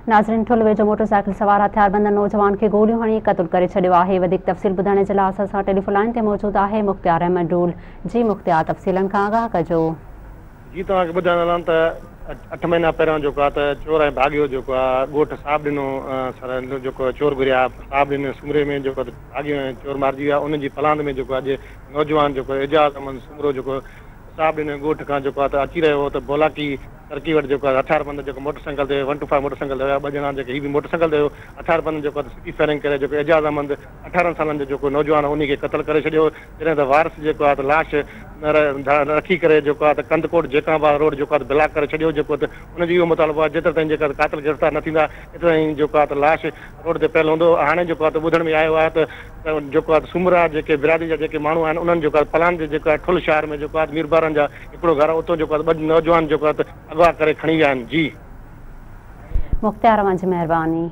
ناظرين ٺل ويجهو motor cycle سوار هٿياربندن نوجوان کي گوليون هڻي قتل ڪري ڇڏيو آهي وڌيڪ تفصيل ٻڌائڻ جي لاء اسان سان ٽيليفون لائين تي موجود آهي مختيار احمد ڊول جي مختيار تفصيلن کان آگاهه ڪجو. جي توهان کي ٻڌائڻ هلان ته اٺ مهينا پهريان جيڪو آهي ته چور ۽ ڀاڳيو جيڪو آهي ڳوٺ صاحب ڏنو سر جيڪو چور گهريا صاحب ڏنو سومري ۾ جيڪو ڀاڳيو ۽ چور مارجي ويا انهن جي پلاند ۾ جيڪو اڄ نوجوان جيڪو اعجاز احمد سومرو جيڪو صاحب ڏنو ڳوٺ کان جيڪو آهي ته اچي رهيو هو ته بولاڪي ترڪي وٽ جيڪو آهي هٿياربند جيڪو موٽر سائيڪل تي one two five motorcycle تي هيا ٻه ڄڻا جيڪي هي به موٽر سائيڪل تي هيو هٿياربندن جيڪو آهي ته سڌي فائرنگ ڪري جيڪو اعجاز احمد اٺارهن سالن جو جيڪو نوجوان هو انهي کي قتل ڪري ڇڏيو جڏهن ته وارث جيڪو آهي ته لاش رکي ڪري جيڪو آهي ته ڪنڌڪوٽ جيڪب آباد روڊ جيڪو آهي ته بلاڪ ڪري ڇڏيو جيڪو ته ان جو اهو مطالبو آهي جيتر تائين جيڪا قاتل گرفتار نه ٿيندا ايتر تائين جيڪو آهي ته لاش روڊ تي پيل هوندو هاڻي جيڪو آهي ته ٻڌڻ ۾ آيو آهي ته جيڪو آهي ته سومرا جيڪي برادري جا جيڪي ماڻهو آهن انهن جيڪو آهي پلان جي جيڪو آهي ٺل شهر ۾ جيڪو آهي ميربارن جا هڪڙو گهر آهي اتو جيڪو آهي ته ٻه نوجوان جيڪو آهي ته اغوا ڪري کڻي ويا آهن جي. مختيار اوهان جي مهرباني.